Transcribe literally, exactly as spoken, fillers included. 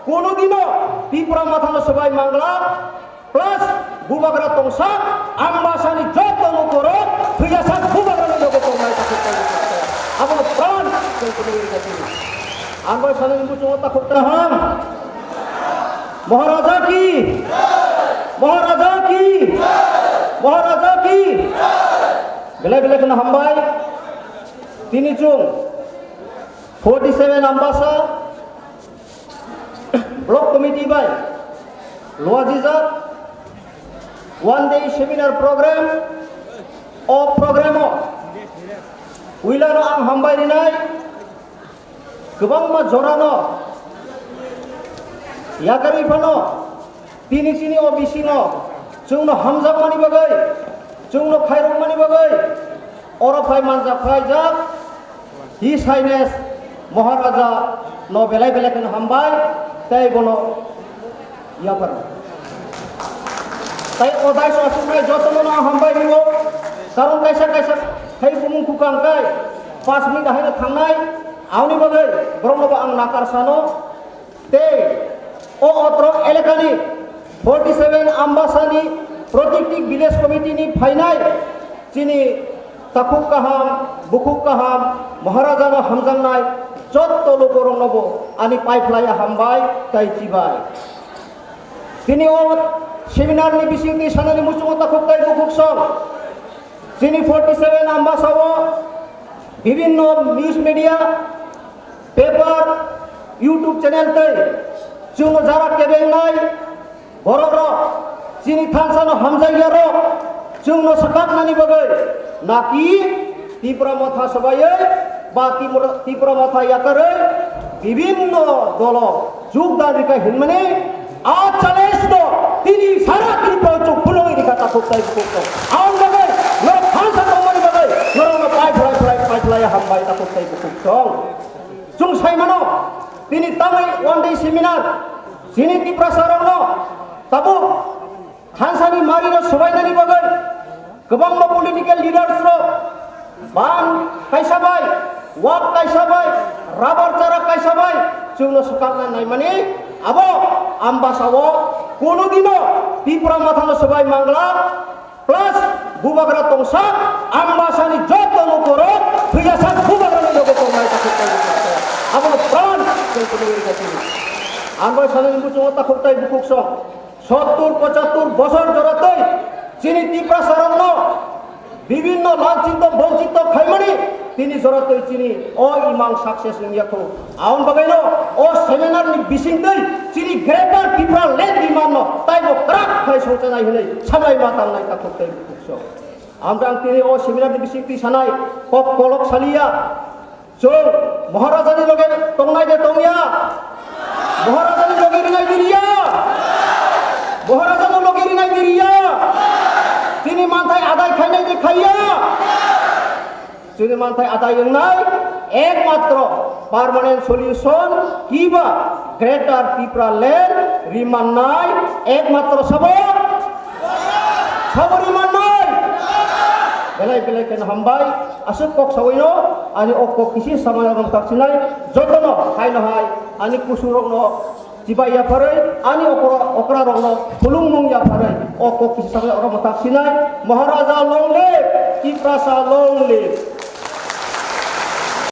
Kono dino Tipra Mothano swbai mangla plus bubagra tongsa, Ambasani joto lukorok thwiyasak bubagrani loge tongnai takhuk tongwi tongsa. Abono pran chwng kwrwi rwkha chini. Ang bai sanani muchungo takhuk kaham. Maharaja ki! Maharaja ki! Maharaja ki! Belai belai kheno hambai. Tini chwng forty seven Ambasa Block Committee bai luajijak one day seminar program. O program o puilano ang hambai rinai, kwbangma jorano yakarwi phano tini chini o bisingo chwngno hamjakmani bagwi, chwngno khairokmani bagwi oro phai manjak phaijak. His Highness Maharaja no belai belai kheno hambai tei bono yapar. Tai o daiso asuknai jotono no hambai rio. Karon kaisa kaisa hai bumung kukang kai pas minute haino thangnai, aoni bagwi borokno bo ang nakar sano. Tei o otro elakani forty seven Ambasani Protiktik Village Committee ni phainai chini takhuk kaham, bukhuk kaham, Maharajano hamjaknai jotto lukurokno bo ani paiphlaiya hambai tei chibai. Tini o seminar ni bisingtwi sanani muchungo takhuk tei bukhuk song chini forty seven Ambasa o bibinno news media, paper, YouTube channel tei chwngno jara kebengnai borokrok, chini thansano hamjaiyarok chwngno swkaknani bagwi naki Tipra Motha swbaiwi ba Tipra, Tipra Motha yakarwi bibinno dolo jogdan rikha hinmani a challenge no tini sara Tripura chuk phulogwi rikha takhuk tei bukhuk tong. Ang bagwi norok thansa tongmani bagwi norokno pai phlai phlai pai phlai hambai takhuk tei bukhuk tong. Chwng sai mano, tini tamni one day seminar, chini Tiprasa rokno tabuk thansani marino swbainani bagwi kwbangma political leaders rok ban kaisa bai, wak kaisa bai, rubber chara kaisa bai chwngno swkakna naimani abo Ambasao kono dino Tipra Mothano swbai mangla. Plus, bubagra tongsa, Ambasani joto lukurok thwiyasak bubagrani loge tongnai takhuk tei bukhuk song. Abono pran chwng kwrwi rwkha chini. Ang bai sanani muchungo takhuk tei bukhuk song. Sottur pochattur bosor joratwi chini Tiprasarokno bibinno lanchito bonchito khaimani tini joratwi chini o imang success wngya kho. Aboni bagwino o seminar ni bisingtwi chini Greater Tipra Land Demand no taibo kwrak khai songchanai hinwi samai ma tangnai takhuk tei bukhuk song. Amtang tini o seminar ni bisingtwi sanai kok kolok saliya. Chwng Maharaja ni loge tongnai de tongya? Maharaja ni loge rinai de riya? Maharaja ni loge rinai de riya? Chini manthai adai khainai de khaiya? Chini manthai adai wngnai ekmatro permanent solution kiba Greater Tipra Land rimannai ekmatro sabo, sabo rimannai. Belai belai khe hambai, aswk kok sawino ani o kok kisi samaya rok tak sinai jotono haino hai ani kusung rokno chibai ya pharwi, ani okra, okra rokno khulung nung ya pharwi, o kok kisa sakle oro mwthak sinai, Maharaja long live, Tiprasa long live,